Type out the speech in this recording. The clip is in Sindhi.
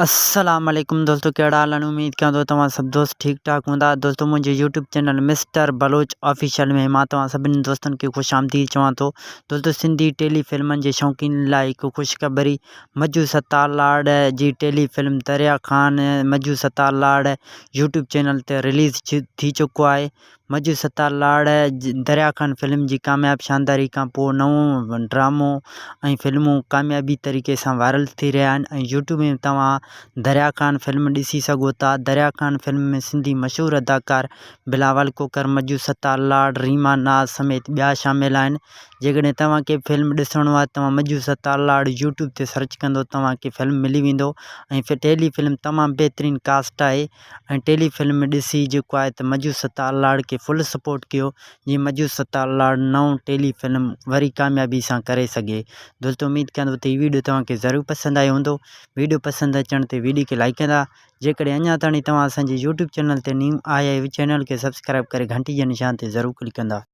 السلام عليڪم دوستو ڪهڙا حال آهن اميد ڪيان ٿو توهان سڀ دوست ٺيڪ ٺاڪ هوندا دوستو منهنجي YouTube channel mister Baloch official ۾ مان توهان سڀني دوستن کي خوش آمديد چوان ٿو دوستو سنڌي ٽيلي فلمن جي شوقين لاء هڪ خوشخبري مجو ستار لاڙ جي ٽيلي فلم دريا خان مجو ستار لاڙ يوٽيوب چينل تي رليز ٿي چڪو آهي مجو ستار لاڙ دريا خان فلم جي ڪامياب شانداري کان پوء نئون ڊرامو ۽ فلمون ڪاميابي طريقي سان وائرل ٿي رهيا آهن ۽ يوٽيوب ۾ توهان دريا خان فلم ڏسي سگهو ٿا دريا خان فلم ۾ سنڌي مشهور اداڪار بلاول کوکر، مجو ستار لاڙ، ريما ناز سميت ٻيا شامل آهن جيڪڏهن توهان کي فلم ڏسڻو آهي توهان مجو ستار لاڙ يوٽيوب تي سرچ ڪندو توهان کي فلم ملي ويندو ۽ ٽيلي فلم تمام بهترين ڪاسٽ آهي ۽ ٽيلي فلم ڏسي جيڪو آهي ته مجو ستار لاڙ کي فل سپورٽ ڪيو جيئن مجو ستار لاڙ نئون ٽيلي فلم وري ڪاميابي سان ڪري سگهي دوستو اميد ڪيان ٿو ته هي ويڊيو توهان کي ضرور پسند آيو هوندو ويڊيو پسند اچڻ تي ويڊيو کي لائڪ ڪندا جيڪڏهن اڃا تائين توهان اسان جي يوٽيوب چينل تي نيو آيا آهيو چينل کي سبسڪرائب ڪري گهنٽي جي نشان تي ضرور ڪلڪ ڪندا.